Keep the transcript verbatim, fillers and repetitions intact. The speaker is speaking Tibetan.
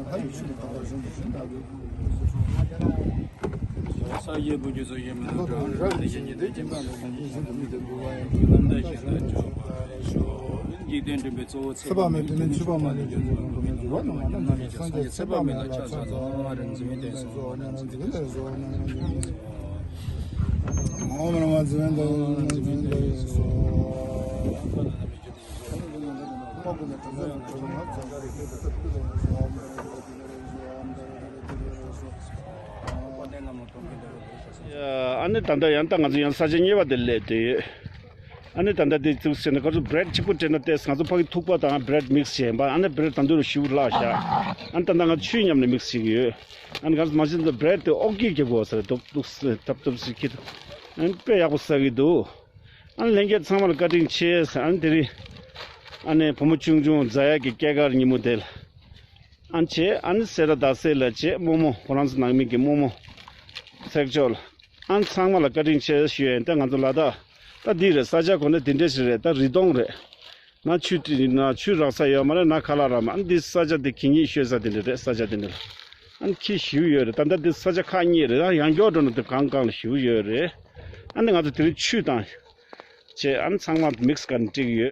ས་ཡི་བུ་རྒྱུད་ཚོ་ཡེ་མེ་ལོ་གྲོང་ར་ནི་ཡེ་ཉི་དེ་ཀྱེ་མ་ལ་སངས་རྒྱས་ཤིན་ཏུ་མི་དེ་བུ་བ་ཡང་ཁྱོད་རྣམ་དག་ཤིན་ཏུ་མཆོག་པ་རེ་ཤོ། འཇིག་རྟེན་འདྲེན་པའི་གཙོ་བོ་ཚེ་དཔག་མེད་དེ་ནི་ཆོས་དཔག་མེད་ལས་བྱུང་བའི་ལྷུན་གྲུབ་སྙིང་པོ་ཉམས་ལེན་གྱི་སངས་རྒྱས་ཚེ་དཔག་མེད་ལ་ཕྱག་འཚལ་ལོ། རིག་འཛིན་གྱི་སྐུ་འོ་མ་ན་མ་ཛི་བན་དང་ཛི་བན་དང་སོ། ཨ་ནི་ད་ལྟ་ཡང་ད་ང་ཚོ་ཡང་ས་ཆ་གཉིས་པ་དེ་སླེབས་བསྡད་ཡོད། ཨ་ནི་ད་ལྟ་དེ་ཚུགས་ཟེར་ན་ཁ་ཚུགས་བྷི་རེཌ་གཅིག་པུ་སྤྲད་ན་ཏེས་ང་ཚོ་ཕ་གི་ཐུག་པ་དང་བྷི་རེཌ་མིག་སི་བྱས་པ། ཨ་ནི་བྷི་རེཌ་ད་འདུག་རུ་ཞིབ་ལྷག་བཞག་ཨ་ནི་ད་ལྟ་ང་ཚོ་ཆུའི་མཉམ་ནས་མིག་སི་བྱེད་ཀྱི་ཡོད། ཨ་ནི་ང་ཚོ་མ་གཞི་ད་བྷི་རེཌ་དེ་ཨོག་གིས་རྒྱབ་དགོས་ཟེར་འདུག་འདུག་ཟེར་ཐབ་ཐབ་ཟེར་ཁྱི་ད། ཨ་ནི་དཔེ་ཡག་པོ་ཟ་གི་འདུག་ཨ་ནི་ལྷན་རྒྱས་ཚང་མ་ལ་བཀའ་དྲིན་ཆེ་ཟེར། ཨ་ནི་དེ་རིང་ཨ་ནི་བུ་མོ་ཆུང་ཆུང་རྫ་ཡག་གི་སྐྱེས་སྐར་ཉིན་མོ་དེ་ལ། ཨ་ནི་བྱས་ཨ་ནི་སེ་ར་ཟླ་སེར་ལ་བྱས་རྨོ་མོ་ཁོ་རང་ཚོ་ནང་མི་གི་རྨོ་མོ་ཚེག་ཆོག་ལ། ཨ་ནི་ཚང་མ་ལ་བཀའ་དྲིན་ཆེ་ཞུ་ཡ་ཡིན། ད་ང་ཚོ་ལ་དྭགས་ད་འདི་རེད། ས་ཆ་གོ་ན་འདི་འདྲས་ཞིག་རེད། ད་རི་སྟོང་རེད། ན་ཆུ་དེ་ན་ཆུ་རག་ས་ཡོད་མ་རེད། ན་ཁ་ལག་རག་མ། ཨ་ནི་འདི་ས་ཆ་དེ་གད་སྙིགས་ཤོད་ས་དེ་འདྲ་རེད། ས་ཆ་དེ་འདྲ་ལ་ཨ་ནི་ཁྱི་ཞིག་ཡོད་རེད། ད་ལྟ་འདི་ས་ཆ་ཁག་གཉིས་རེད། ད་ཡང་མགྱོགས་འགྲོ་ན་དེ་གང་གང་ལ་ཞིག་ཡོད་རེད། ཨ་ནི་ང་ཚོ་དེ་རིང་ཆུ་དང་བྱས་ཨ་ནི་ཚང་མ་མིག་སི་ག་ནས་སྤྲད་ཀྱི་ཡོད།